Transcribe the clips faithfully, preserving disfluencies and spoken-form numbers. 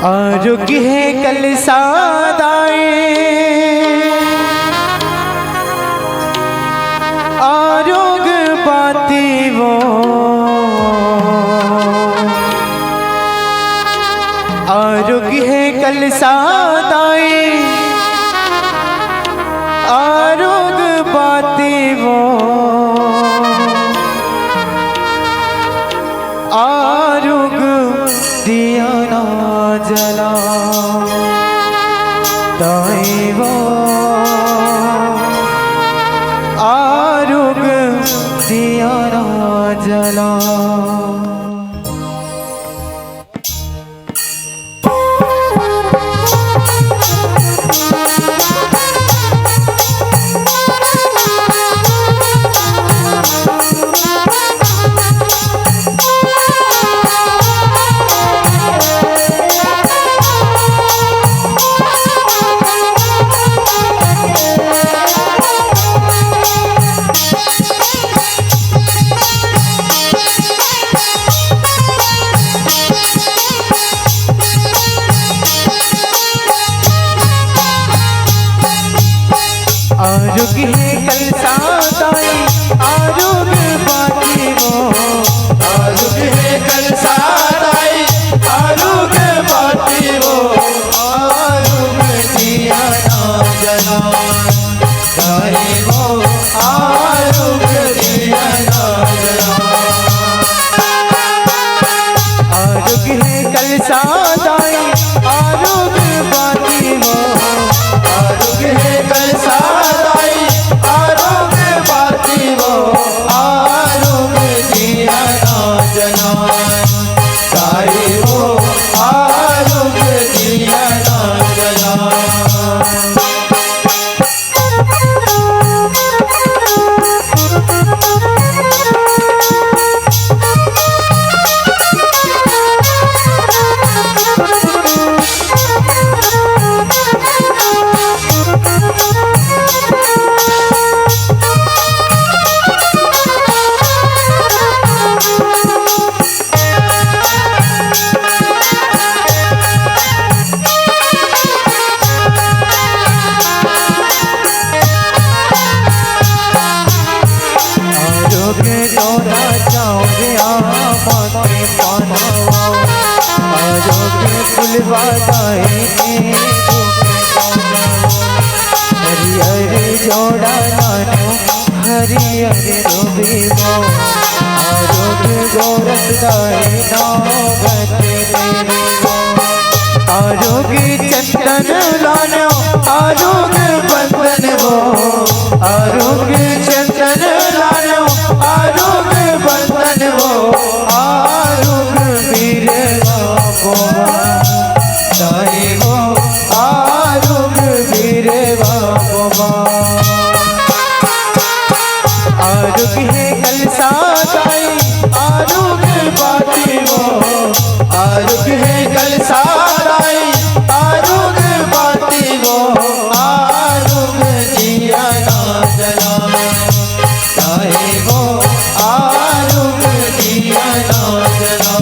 आरोग्य हे कलसा दाई, आरोग्य बाती वो। आरोग्य हे कलसा दाई, आरोग्य बाती वो। आरुग दिया ना जला, दाई वो। आरुग दिया ना जला। आरुग हे कलसा दाई, आरुग बाती वो। आरुग हे कलसा दाई, आरुग बाती वो। आरुग दिया ना जला, दाई वो। आरुग दिया ना जला। आरुग हे कलसा दाई, आरुग बाती वो। आरुग हे कलसा दाई, आरुग बाती वो। आरुग दिया ना जला, दाई वो। आरुग दिया ना जला। आरोग्य तोरा चाउर आमक पानवा, आरोग्य फुलवा दाई नींबू के पानवा। हरियर जोड़ा नानू हरियर धोबी वो, आरोग्य गोरख दाई नौबत देवी वो। आरोग्य चंदन लानो, आरोग्य बंदन वो। आरोग्य चंदन लानो, आरोग्य बंदन वो। आरोग्य बीरवा वो, दाई वो। आरोग्य बीरवा वो। आरुग हे कलसा दाई, आरुग बाती वो। आरुग हे कलसा दाई, आरुग बाती वो। आरुग जिया ना जला, दाई वो। आरुग जिया ना जला।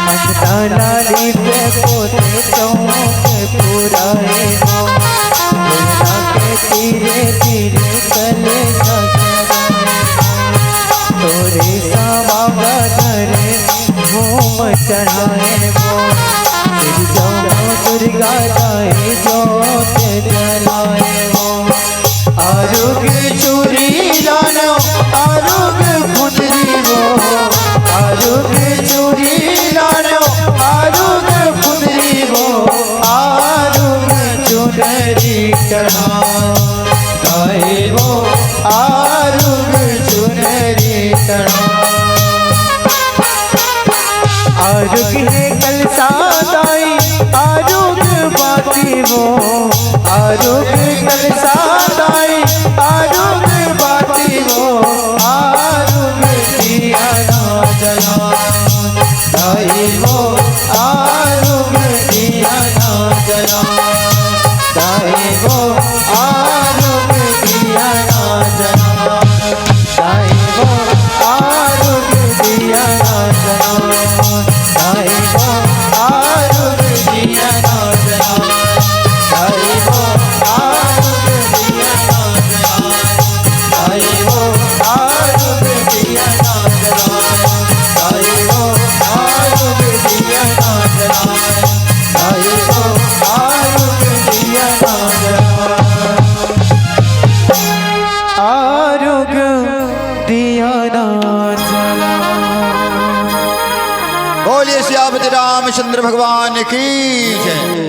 अंगना लीपे पोते चौक पुराए वो, यमुना के तीरे तीरे कलसा सजाए वो। तोरे सावा का धरे घूम चढ़ाए वो, श्री जौन दुर्गा दाई जोत जलाए वो। आरुग चूरी लानो, आरुग फुंदरी वो। आरुग चूरी लानो, आरुग फुंदरी वो। आरुग चुनरी चढ़ा, दाई वो। आरुग चुनरी चढ़ा। आरोग हे कलसा दाई, आरोग बाटी वो। आरोग कलसा दाई, आरोग बाटी वो। आरोग दिया ना जला दाई वो। आरोग दिया ना जला दाई वो। आरोग दिया ना जला दाई वो। आरोग दिया ना जला दाई वो। आरोग दिया ना जला दाई वो। आरोग दिया ना जला दाई वो। आरोग दिया ना जला दाई वो। आरोग दिया ना जला दाई वो। आरोग दिया ना जला आरोग दिया ना जला। बोलिए सियापति रामचंद्र भगवान की जय।